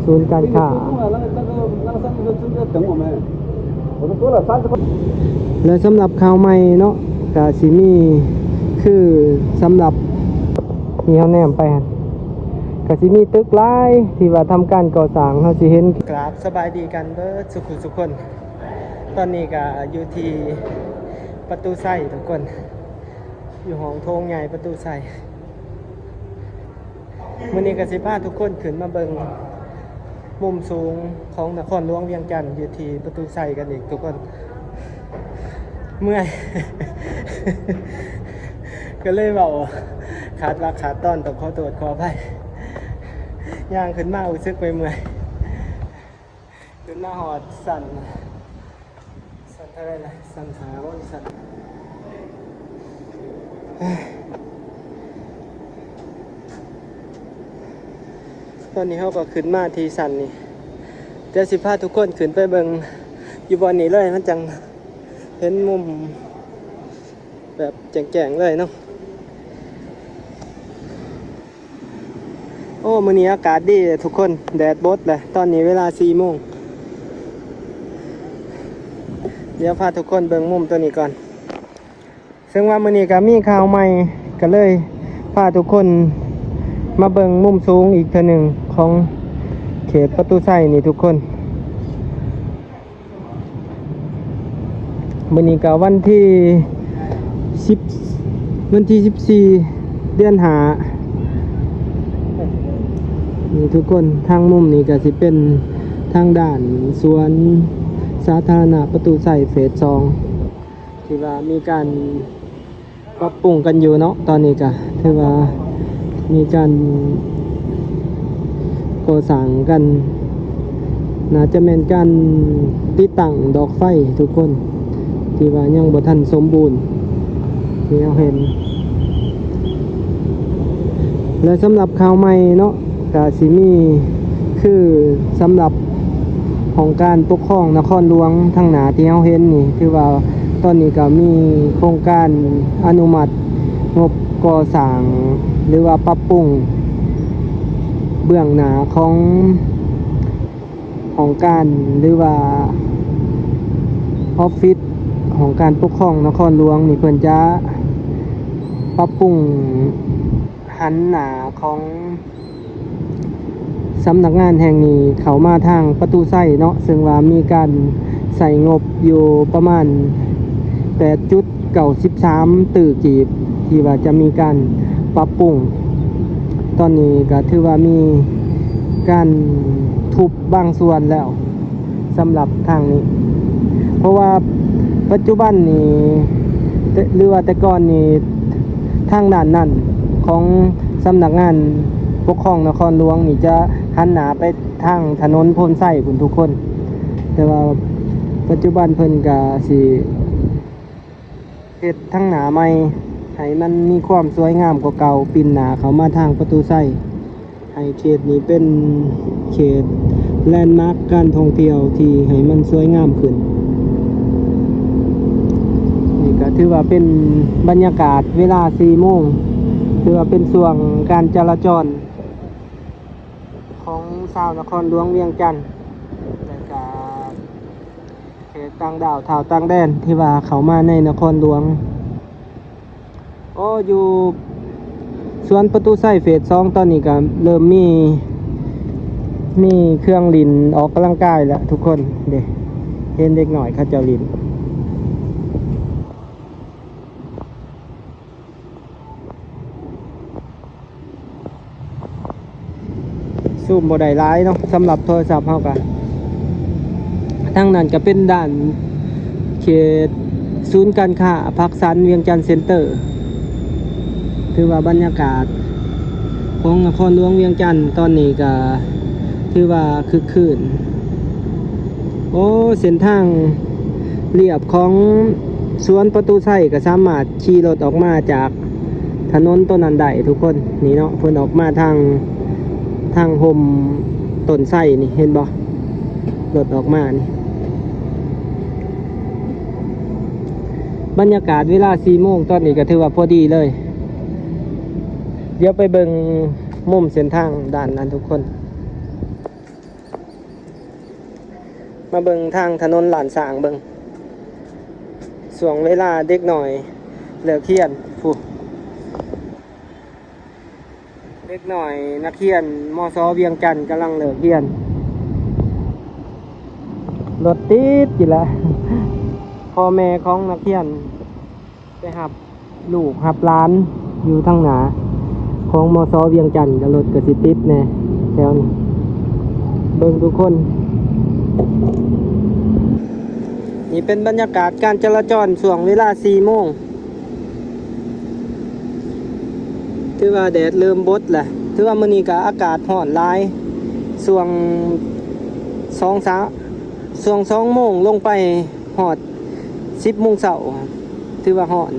ສູນການຄ້າ. ແລະສຳລັບຂ່າວໃໝ່ເນາະ ກະຊິມີ ຄືສຳລັບທີ່ເຮົາແນມໄປຫັ້ນ ກະຊິມີຕຶກຫຼາຍທີ່ວ່າທຳການກໍ່ສ້າງ ເຮົາຊິເຫັນ. ກາບສະບາຍດີກັນເບິດສຸຂູສຸຄົນ. ຕອນນີ້ກະຢູ່ທີ່ປະຕູໄຊທຸກຄົນ, ຢູ່ຫ້ອງໂຖງໃຫຍ່ປະຕູໄຊ. ມື້ນີ້ກໍຊິພາທຸກຄົນຂຶ້ນມາເບິ່ງມຸມສູງຂອງນະຄອນຫຼວງວຽງຈັນ ຢູ່ທີ່ປະຕູໄຊກັນອີກທຸກຄົນ. ເມື່ອຍ ກໍເລີຍເວົ້າຂາດວາຂາດຕອນ, ຕ້ອງຂໍໂທດຂໍອະໄພ. ຍ່າງຂຶ້ນມາຮູ້ສຶກເມື່ອຍໆ. ຂຶ້ນມາຮອດຊັ້ນ ຊັ້ນເທົ່າໃດລະ? ຊັ້ນຫ້າບໍ ຊັ້ນ ຕອນນີ້ເຮົາກໍຂຶ້ນມາທີ່ຊັ້ນນີ້. ດຽວຊິພາທຸກຄົນຂຶ້ນໄປເບິ່ງຢູ່ບ່ອນນີ້ເລີຍ, ມັນຈັ່ງເຫັນມຸມ ແບບແຈ້ງໆເລີຍເນາະ. ໂອ້ ມື້ນີ້ອາກາດດີເດ້ທຸກຄົນ, ແດດບົດແຫຼະ. ຕອນນີ້ເວລາສີ່ໂມງ. ດຽວພາທຸກຄົນເບິ່ງມຸມໂຕນີ້ກ່ອນ. ເຊິ່ງວ່າມື້ນີ້ກໍມີຂ່າວໃໝ່, ກໍເລີຍພາທຸກຄົນມາເບິ່ງມຸມສູງອີກເທື່ອໜຶ່ງຂອງເຂດປະຕູໄຊນີ້ທຸກຄົນ. ມື້ນີ້ກໍວັນທີສິບ ວັນທີສິບສີ່ ເດືອນຫ້າ ນີ້ທຸກຄົນ. ທາງມຸມນີ້ກໍຊິເປັນທາງດ້ານສວນສາທາລະນະປະຕູໄຊເຟສສອງ ທີ່ວ່າມີການ ປັບປຸງກັນຢູ່ເນາະ. ຕອນນີ້ກະຖືວ່າມີການກໍ່ສ້າງກັນ, ໜ້າຈະແມ່ນການຕິດຕັ້ງດອກໄຟທຸກຄົນ ທີ່ວ່າຍັງບໍ່ທັນສົມບູນທີ່ເຮົາເຫັນ. ແລະ ສຳລັບຂ່າວໃໝ່ເນາະ ກະຊິມີ ຄືສຳລັບຫ້ອງການປົກຄອງນະຄອນຫຼວງທາງໜ້າທີ່ເຮົາເຫັນນີ້ ຖືວ່າຕອນນີ້ກໍມີໂຄງການອະນຸມັດງົບກໍ່ສ້າງ ຫຼືວ່າປັບປຸງເບື້ອງໜ້າຂອງຫ້ອງການ ຫຼືວ່າອອບຟິດຫ້ອງການປົກຄອງນະຄອນຫຼວງນີ້ ເພິ່ນຈະປັບປຸງຫັນໜ້າຂອງ ສຳນັກງານແຫ່ງນີ້ເຂົ້າມາທາງປະຕູໄຊເນາະ, ເຊິ່ງວ່າມີການໃຊ້ງົບຢູ່ປະມານແປດຈຸດເກົ້າສິບສາມຕື້ກີບ ທີ່ວ່າຈະມີການປັບປຸງ. ຕອນນີ້ກໍຖືວ່າມີການທຸບບາງສ່ວນແລ້ວ ສຳລັບທາງນີ້ ເພາະວ່າປັດຈຸບັນນີ້ ແຕ່ ຫຼືວ່າແຕ່ກ່ອນນີ້ ທາງດ້ານນັ້ນຂອງສຳນັກງານປົກຄອງນະຄອນຫຼວງນີ້ ຈະຫັນໜ້າໄປທາງຖະໜົນໂພນໄຊພຸ້ນທຸກຄົນ, ແຕ່ວ່າປັດຈຸບັນເພິ່ນກະຊິເຮັດທາງໜ້າໃໝ່ ໃຫ້ມັນມີຄວາມສວຍງາມກວ່າເກົ່າ, ປິ່ນໜ້າເຂົ້າມາທາງປະຕູໄຊ. ໃຫ້ເຂດນີ້ເປັນເຂດແລນມາກການທ່ອງທ່ຽວທີ່ໃຫ້ມັນສວຍງາມຂຶ້ນ. ນີ້ກໍຖືວ່າເປັນບັນຍາກາດເວລາສີ່ໂມງ, ຖືວ່າເປັນຊ່ວງການຈະລາຈອນຂອງຊາວນະຄອນຫຼວງວຽງຈັນ ແລະກະແຂກຕ່າງດ້າວ ຊາວຕ່າງແດນທີ່ວ່າເຂົ້າມາໃນນະຄອນຫຼວງ. ໂອ້ ຢູ່ສວນປະຕູໄຊເຟສສອງ ຕອນນີ້ກໍເລີ່ມມີ ມີເຄື່ອງຫຼິ້ນອອກກຳລັງກາຍແລ້ວທຸກຄົນເດ້. ເຫັນເດັກນ້ອຍເຂົາເຈົ້າຫຼິ້ນ. ຊູມບໍ່ໄດ້ຫຼາຍເນາະ ສຳລັບໂທລະສັບເຮົາກະ. ທາງນັ້ນກະເປັນດ້ານເຂດສູນການຄ້າພາກສັນວຽງຈັນເຊັນເຕີ. ຖືວ່າບັນຍາກາດຂອງນະຄອນຫຼວງວຽງຈັນຕອນນີ້ກະຖືວ່າຄຶກຄື້ນ. ໂອ້ ເສັ້ນທາງລຽບຂອງສວນປະຕູໄຊກໍສາມາດຂີ່ລົດອອກມາຈາກຖະໜົນໂຕນັ້ນໄດ້ທຸກຄົນ. ນີ້ເນາະ ເພິ່ນອອກມາທາງ ທາງຮົ່ມຕົ້ນໄຊນີ້ ເຫັນບໍ່? ລົດອອກມານີ້. ບັນຍາກາດເວລາສີ່ໂມງຕອນນີ້ກໍຖືວ່າພໍດີເລີຍ. ດຽວໄປເບິ່ງມຸມເສັ້ນທາງດ້ານນັ້ນທຸກຄົນ. ມາເບິ່ງທາງຖະໜົນລ້ານຊ້າງເບິ່ງ ຊ່ວງເວລາເດັກນ້ອຍເລີກຮຽນ ພຸ້ນ ເດັກນ້ອຍນັກຮຽນ ມສ ວຽງຈັນ ກຳລັງເລີກຮຽນ. ລົດຕິດຢູ່ແລ້ວ ພໍ່ແມ່ຂອງນັກຮຽນ ໄປຮັບລູກຮັບຫຼານຢູ່ທາງໜ້າຂອງ ມສ ວຽງຈັນ ກໍລົດກໍຊິຕິດແດ່ແຖວນີ້ ເບິ່ງທຸກຄົນ. ນີ້ເປັນບັນຍາກາດການຈະລາຈອນຊ່ວງເວລາສີ່ໂມງ ຖືວ່າແດດເລີ່ມບົດແລ້ວ ຖືວ່າມື້ນີ້ກໍອາກາດຮ້ອນຫຼາຍ ຊ່ວງສອງສາມ ຊ່ວງສອງໂມງລົງໄປຮອດສິບໂມງເຊົ້າ ຖືວ່າຮ້ອນ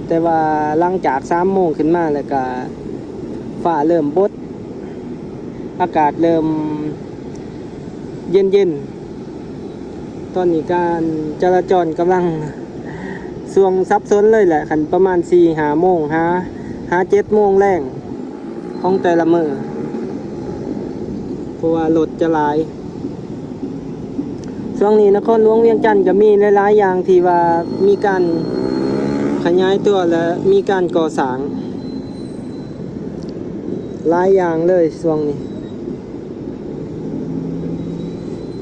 ແຕ່ວ່າຫຼັງຈາກສາມໂມງຂຶ້ນມາແລ້ວກະຟ້າເລີ່ມບົດ ອາກາດເລີ່ມເຢັນໆ. ຕອນນີ້ການຈະລາຈອນກຳລັງຊ່ວງສັບສົນເລີຍແຫຼະ ຄັນປະມານສີ່ຫ້າໂມງ ຫາ ຫາເຈັດໂມງແລງຂອງແຕ່ລະມື້ ເພາະວ່າລົດຈະຫຼາຍ. ຊ່ວງນີ້ນະຄອນຫຼວງວຽງຈັນກໍມີຫຼາຍໆຢ່າງທີ່ວ່າມີການຂະຫຍາຍຕົວ ແລະ ມີການກໍ່ສ້າງຫຼາຍຢ່າງເລີຍຊ່ວງນີ້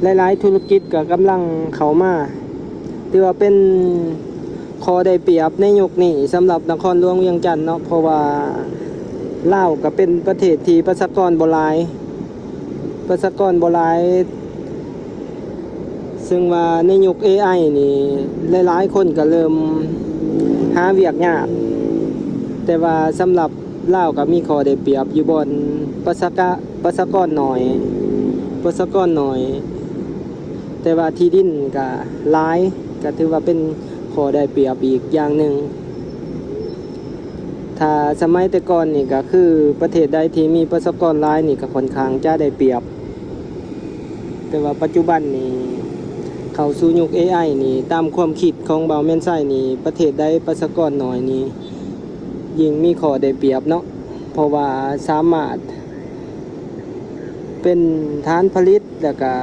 ຫຼາຍໆທຸລະກິດກໍກຳລັງເຂົ້າມາ ຖືວ່າເປັນຂໍ້ໄດ້ປຽບໃນຍຸກນີ້ສຳລັບນະຄອນຫຼວງວຽງຈັນເນາະ ເພາະວ່າລາວກໍເປັນປະເທດທີ່ປະຊາກອນບໍ່ຫຼາຍ ປະຊາກອນບໍ່ຫຼາຍ ເຊິ່ງວ່າໃນຍຸກເອໄອນີ້ ຫຼາຍໆຄົນກໍເລີ່ມຫາວຽກຍາກ ແຕ່ວ່າສຳລັບລາວກໍມີຂໍ້ໄດ້ປຽບຢູ່ບ່ອນປະຊາກະ ປະຊາກອນໜ້ອຍ ປະຊາກອນໜ້ອຍ ແຕ່ວ່າທີ່ດິນກໍຫຼາຍ ກໍຖືວ່າເປັນຂໍ້ໄດ້ປຽບອີກຢ່າງໜຶ່ງ. ຖ້າສະໄໝແຕ່ກ່ອນນີ້ກໍຄືປະເທດໃດທີ່ມີປະຊາກອນຫຼາຍນີ້ກໍຄ່ອນຂ້າງຈະໄດ້ປຽບ ແຕ່ວ່າປັດຈຸບັນນີ້ເຂົ້າສູ່ຍຸກເອໄອນີ້ ຕາມຄວາມຄິດຂອງບ່າວແມ່ນໄຊນີ້ ປະເທດໃດປະຊາກອນໜ້ອຍນີ້ ຍິ່ງມີຂໍ້ໄດ້ປຽບເນາະ ເພາະວ່າສາມາດເປັນຖານຜະລິດ ແລ້ວກະ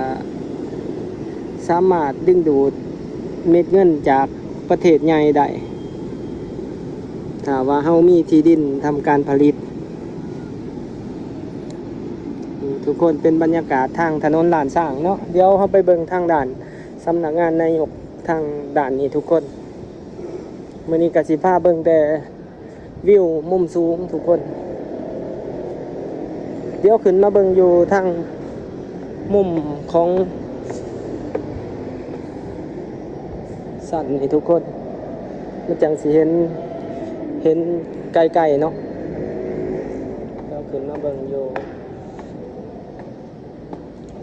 ສາມາດດຶງດູດເມັດເງິນຈາກປະເທດໃຫຍ່ໄດ້ ຖ້າວ່າເຮົາມີທີ່ດິນທຳການຜະລິດ. ນີ້ທຸກຄົນ ເປັນບັນຍາກາດທາງຖະໜົນລ້ານຊ້າງເນາະ ດຽວເຮົາໄປເບິ່ງທາງດ້ານສຳນັກງານນາຍົກ ທາງດ້ານນີ້ທຸກຄົນ. ມື້ນີ້ກໍຊິພາເບິ່ງແຕ່ ວິວມຸມສູງທຸກຄົນ ດຽວຂຶ້ນມາເບິ່ງຢູ່ທາງມຸມຂອງຊັ້ນນີ້ທຸກຄົນ ມັນຈັ່ງຊິເຫັນ ເຫັນໄກໆເນາະ. ດຽວຂຶ້ນມາເບິ່ງຢູ່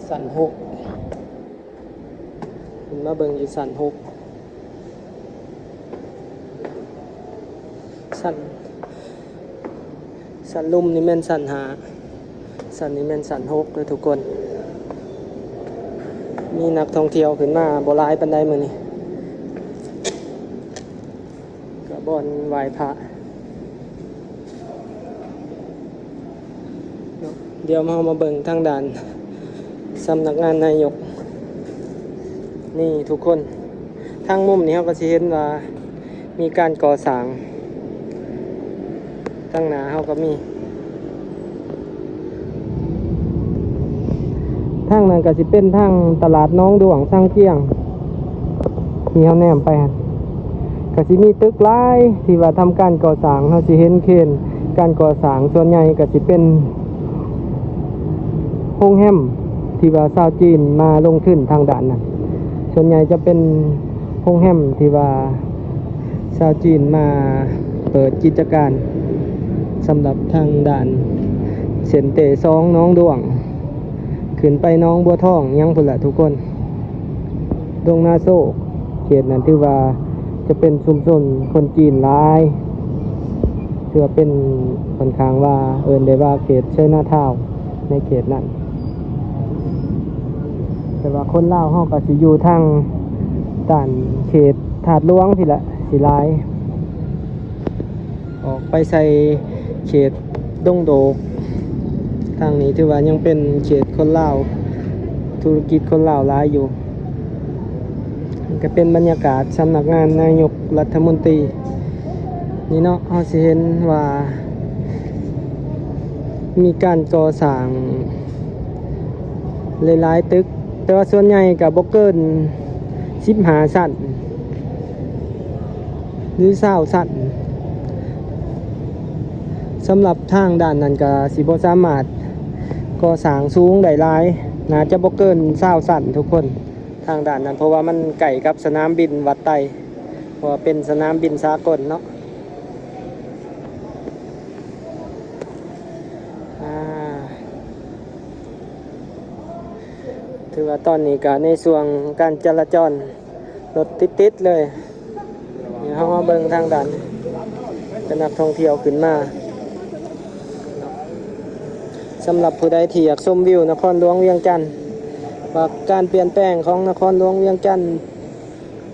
ຊັ້ນຫົກ ຂຶ້ນມາເບິ່ງຢູ່ຊັ້ນຫົກ ຊັ້ນ ຊັ້ນລຸ່ມນີ້ແມ່ນຊັ້ນຫ້າ ຊັ້ນນີ້ແມ່ນຊັ້ນຫົກເດີທຸກຄົນ. ມີນັກທ່ອງທ່ຽວຂຶ້ນມາບໍ່ຫຼາຍປານໃດມື້ນີ້ ກະບ່ອນໄຫວ້ພະ. ດຽວເຮົາມາເບິ່ງທາງດ້ານສຳນັກງານນາຍົກ ນີ້ທຸກຄົນ ທາງມຸມນີ້ເຮົາກໍຊິເຫັນວ່າມີການກໍ່ສ້າງ ທາງໜ້າເຮົາກໍມີ ທາງນັ້ນກໍຊິເປັນທາງຕະຫຼາດໜອງດ້ວງຊາງຈຽງ ທີ່ເຮົາແນມໄປຫັ້ນ ກະຊິມີຕຶກຫຼາຍທີ່ວ່າທຳການກໍ່ສ້າງ ເຮົາຊິເຫັນເຄນການກໍ່ສ້າງ ສ່ວນໃຫຍ່ກະຊິເປັນໂຮງແຮມທີ່ວ່າຊາວຈີນມາລົງທຶນທາງດ້ານນັ້ນ ສ່ວນໃຫຍ່ຈະເປັນໂຮງແຮມທີ່ວ່າຊາວຈີນມາເປີດກິດຈະການ ສຳລັບທາງດ້ານເສັ້ນເຕສອງໜອງດ້ວງ ຂຶ້ນໄປໜອງບົວທອງຫຍັງພຸ້ນແຫຼະທຸກຄົນ. ດົງນາໂຊກ ເຂດນັ້ນຖືວ່າຈະເປັນຊຸມຊົນຄົນຈີນຫຼາຍ ຖືວ່າເປັນຂ້ອນຂ້າງວ່າເອີ້ນໄດ້ວ່າເຂດໄຊນາທາວນ໌ ໃນເຂດນັ້ນ ແຕ່ວ່າຄົນລາວເຮົາກໍຊິຢູ່ທາງດ້ານເຂດທາດຫຼວງພີ້ແຫຼະ ຊິຫຼາຍ. ອອກໄປໃສ່ເຂດດົງໂດກ ທາງນີ້ຖືວ່າຍັງເປັນເຂດຄົນລາວ ທຸລະກິດຄົນລາວຫຼາຍຢູ່. ນີ້ກໍເປັນບັນຍາກາດສຳນັກງານນາຍົກລັດຖະມົນຕີນີ້ເນາະ. ເຮົາຊິເຫັນວ່າມີການກໍ່ສ້າງຫຼາຍໆຕຶກ, ແຕ່ວ່າສ່ວນໃຫຍ່ກໍບໍ່ເກີນສິບຫ້າຊັ້ນ ຫຼື ຊາວຊັ້ນ. ສຳລັບທາງດ້ານນັ້ນກໍຊິບໍ່ສາມາດກໍ່ສ້າງສູງໄດ້ຫຼາຍ, ໜ້າຈະບໍ່ເກີນຊາວຊັ້ນທຸກຄົນ, ທາງດ້ານນັ້ນ, ເພາະວ່າມັນໃກ້ກັບສະໜາມບິນວັດໄຕ, ເພາະວ່າເປັນສະໜາມບິນສາກົນເນາະ. ອ່າ ຖືວ່າຕອນນີ້ກໍໃນຊ່ວງການຈະລາຈອນ ລົດຕິດໆເລີຍ. ດຽວເຮົາມາເບິ່ງທາງດ້ານ ເປັນນັກທ່ອງທ່ຽວຂຶ້ນມາ. ສຳລັບຜູ້ໃດທີ່ຢາກຊົມວິວນະຄອນຫຼວງວຽງຈັນ, ວ່າການປ່ຽນແປງຂອງນະຄອນຫຼວງວຽງຈັນ,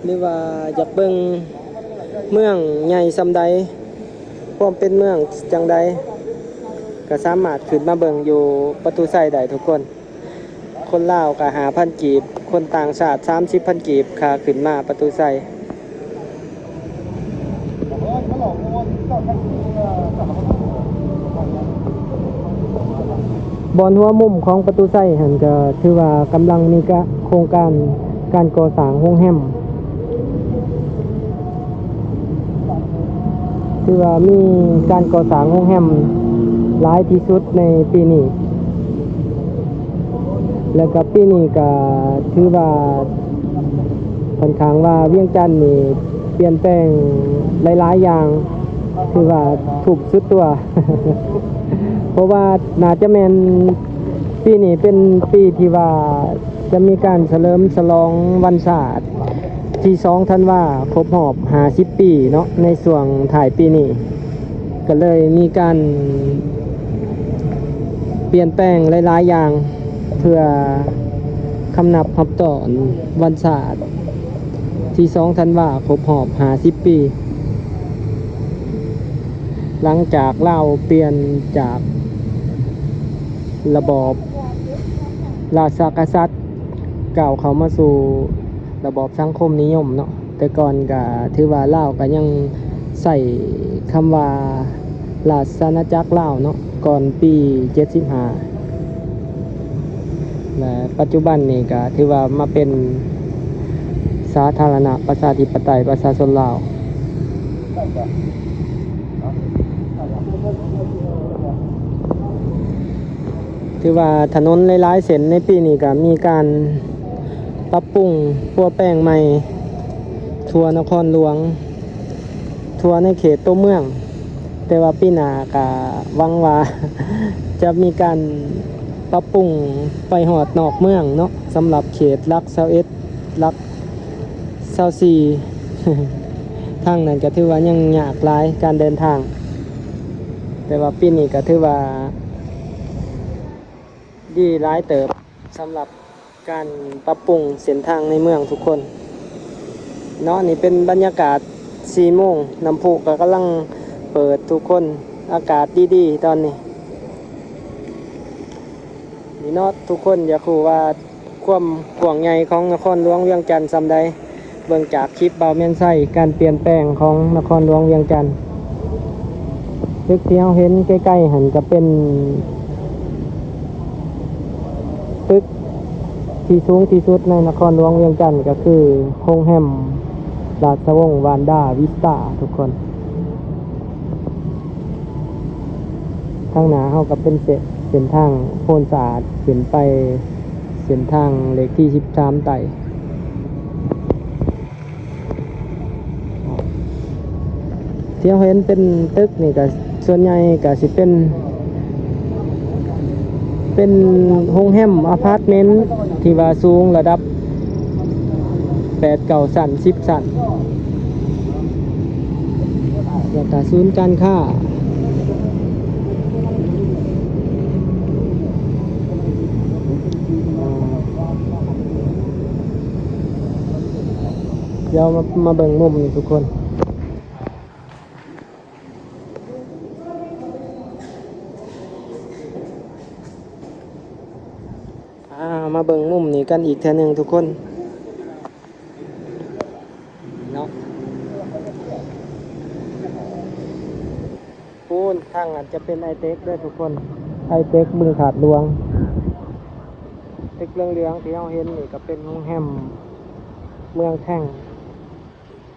ຫຼືວ່າຢາກເບິ່ງເມືອງໃຫຍ່ສ່ຳໃດ, ຄວາມເປັນເມືອງຈັ່ງໃດ, ກໍສາມາດຂຶ້ນມາເບິ່ງຢູ່ປະຕູໄຊໄດ້ທຸກຄົນ. ຄົນລາວກໍຫ້າພັນກີບ, ຄົນຕ່າງຊາດສາມສິບພັນກີບ, ຄ່າຂຶ້ນມາປະຕູໄຊ. ບ່ອນຫົວມຸມຂອງປະຕູໄຊຫັ້ນ ກໍຖືວ່າກຳລັງມີກະ ໂຄງການການກໍ່ສ້າງໂຮງແຮມ. ຖືວ່າມີການກໍ່ສ້າງໂຮງແຮມຫຼາຍທີ່ສຸດໃນປີນີ້, ແລ້ວກໍປີນີ້ກໍຖືວ່າຂ້ອນຂ້າງວ່າວຽງຈັນນີ້ປ່ຽນແປງຫຼາຍໆຢ່າງ, ຖືວ່າທຸບສຸດຕົວ ເພາະວ່າໜ້າຈະແມ່ນປີນີ້ເປັນປີທີ່ວ່າ ຈະມີການສະເຫຼີມສະຫຼອງວັນຊາດທີສອງທັນວາ ຄົບຮອບຫ້າສິບປີເນາະ ໃນຊ່ວງທ້າຍປີນີ້ ກໍເລີຍມີການປ່ຽນແປງຫຼາຍໆຢ່າງ ເພື່ອຄຳນັບຮັບຕ້ອນວັນຊາດທີສອງທັນວາ ຄົບຮອບຫ້າສິບປີ ຫຼັງຈາກລາວປ່ຽນຈາກ ລະບອບລາຊະກະສັດ ກ້າວເຂົ້າມາສູ່ລະບອບສັງຄົມນິຍົມເນາະ. ແຕ່ກ່ອນກະຖືວ່າລາວກະຍັງໃຊ້ຄຳວ່າລາຊະອານາຈັກລາວເນາະ ກ່ອນປີເຈັດສິບຫ້າ ແລະ ປັດຈຸບັນນີ້ກະຖືວ່າມາເປັນສາທາລະນະປະຊາທິປະໄຕປະຊາຊົນລາວ. ຖືວ່າຖະໜົນຫຼາຍໆເສັ້ນໃນປີນີ້ກໍມີການປັບປຸງປົວແປງໃໝ່ທົ່ວນະຄອນຫຼວງ, ທົ່ວໃນເຂດຕົວເມືອງ, ແຕ່ວ່າປີໜ້າກໍຫວັງວ່າຈະມີການປັບປຸງໄປຮອດນອກເມືອງເນາະ, ສຳລັບເຂດຫຼັກຊາວເອັດ ຫຼັກ ຊາວສີ່ ທາງນັ້ນກໍຖືວ່າຍັງຍາກຫຼາຍການເດີນທາງ, ແຕ່ວ່າປີນີ້ກໍຖືວ່າດີຫຼາຍເຕີບສຳລັບການປັບປຸງເສັ້ນທາງໃນເມືອງທຸກຄົນເນາະ. ນີ້ເປັນບັນຍາກາດສີ່ໂມງ, ນ້ຳພຸກໍກຳລັງເປີດທຸກຄົນ, ອາກາດດີໆຕອນນີ້. ນີ້ເນາະ ທຸກຄົນຢາກຮູ້ວ່າຄວາມກວ້າງໃຫຍ່ຂອງນະຄອນຫຼວງວຽງຈັນສ່ຳໃດ, ເບິ່ງຈາກຄລິບບ່າວແມ່ນໄຊ ການປ່ຽນແປງຂອງນະຄອນຫຼວງວຽງຈັນ. ຕຶກທີ່ເຮົາເຫັນໃກ້ໆຫັ້ນກະເປັນຕຶກທີ່ສູງທີ່ສຸດໃນນະຄອນຫຼວງວຽງຈັນ ກະຄືໂຮງແຮມລາຊະວົງວານດາວິສຕາ ທຸກຄົນ. ທາງໜ້າເຮົາກໍເປັນເສ- ເສັ້ນທາງໂພນສະອາດ ຂຶ້ນໄປເສັ້ນທາງເລກທີສິບສາມໃຕ້. ທີ່ເຮົາເຫັນເປັນຕຶກນີ້ກໍສ່ວນໃຫຍ່ກໍຊິເປັນ ເປັນໂຮງແຮມອາພາດເມັນທີ່ວ່າສູງລະດັບແປດເກົ້າຊັ້ນ ສິບຊັ້ນ ແລ້ວກະສູນການຄ້າ. ດຽວມາ ມາເບິ່ງມຸມນີ້ທຸກຄົນ. ອ່າ ມາເບິ່ງມຸມນີ້ກັນອີກເທື່ອໜຶ່ງທຸກຄົນ. ທາງນັ້ນຈະເປັນໄອເຕັກເດີທຸກຄົນ ໄອເຕັກບຶງທາດຫຼວງ. ຕຶກເຫຼືອງໆທີ່ເຮົາເຫັນນີ້ກໍເປັນໂຮງແຮມເມືອງແທ່ງ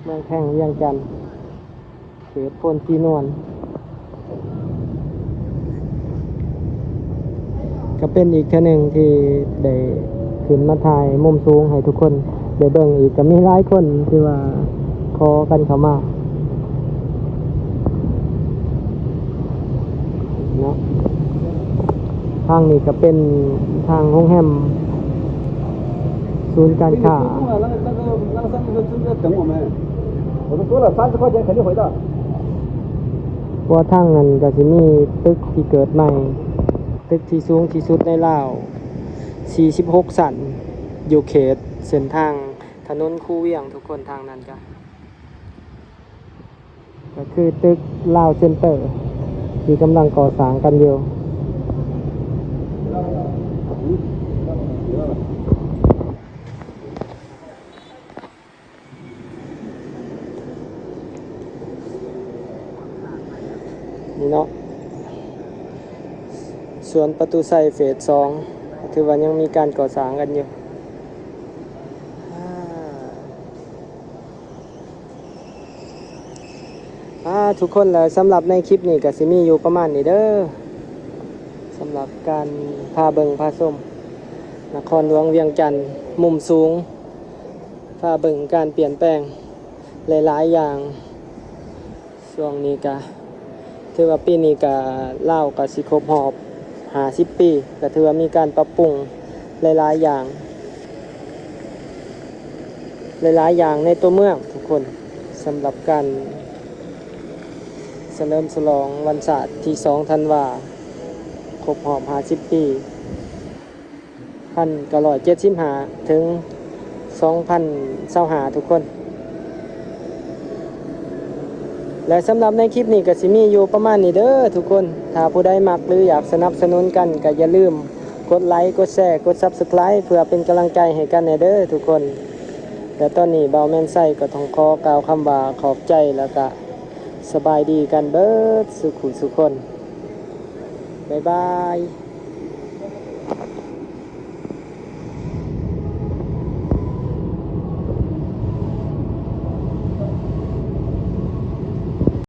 ເມືອງແທ່ງວຽງຈັນ ເຂດໂພນສີນວນ. ກໍເປັນອີກເທື່ອໜຶ່ງທີ່ໄດ້ຂຶ້ນມາຖ່າຍມຸມສູງໃຫ້ທຸກຄົນໄດ້ເບິ່ງອີກ ກໍມີຫຼາຍຄົນທີ່ວ່າຂໍກັນເຂົ້າມາເນາະ. ທາງນີ້ກໍເປັນທາງໂຮງແຮມ ສູນການຄ້າ 我都说了，三十块钱肯定回的。 ເພາະວ່າທາງນັ້ນກໍຊິມີຕຶກທີ່ເກີດໃໝ່ ຕຶກທີ່ສູງທີ່ສຸດໃນລາວ ສີ່ສິບຫົກຊັ້ນ ຢູ່ເຂດເສັ້ນທາງຖະໜົນຄູວຽງ ທຸກຄົນ. ທາງນັ້ນກໍ ກໍຄືຕຶກລາວເຊັນເຕີ ທີ່ກຳລັງກໍ່ສ້າງກັນຢູ່. ນີ້ເນາະ ສວນປະຕູໄຊເຟສສອງ ຖືວ່າຍັງມີການກໍ່ສ້າງກັນຢູ່. ອາ ອາ ທຸກຄົນ ແລະ ສຳລັບໃນຄລິບນີ້ກໍຊິມີຢູ່ປະມານນີ້ເດີ ສຳລັບການພາເບິ່ງພາຊົມນະຄອນຫຼວງວຽງຈັນ ມຸມສູງ ພາເບິ່ງການປ່ຽນແປງຫຼາຍໆຢ່າງ. ຊ່ວງນີ້ກະ ຖືວ່າປີນີ້ກະ ລາວກະຊິຄົບຮອບຫ້າສິບປີ ກະຖືວ່າມີການປັບປຸງຫຼາຍໆຢ່າງ ຫຼາຍໆຢ່າງໃນຕົວເມືອງທຸກຄົນ ສຳລັບການສະເຫຼີມສະຫຼອງວັນຊາດທີສອງທັນວາ ຄົບຮອບຫ້າສິບປີ ພັນເກົ້າຮ້ອຍເຈັດສິບຫ້າ ເຖິງສອງພັນຊາວຫ້າ ທຸກຄົນ. ແລະ ສຳລັບໃນຄລິບນີ້ກໍຊິມີຢູ່ປະມານນີ້ເດີທຸກຄົນ. ຖ້າຜູ້ໃດມັກ ຫຼື ຢາກສະໜັບສະໜູນກັນ ກໍຢ່າລືມກົດໄລ ກົດແຊ ກົດ Subscribe ເພື່ອເປັນກຳລັງໃຈໃຫ້ກັນແດ່ເດີທຸກຄົນ. ແລະ ຕອນນີ້ບ່າວແມ່ນໄຊກໍຕ້ອງຂໍກ່າວຄຳວ່າຂອບໃຈ ແລ້ວກະສະບາຍດີກັນເບິດສູ່ຜູ້ສູ່ຄົນ. ບາຍບາຍ.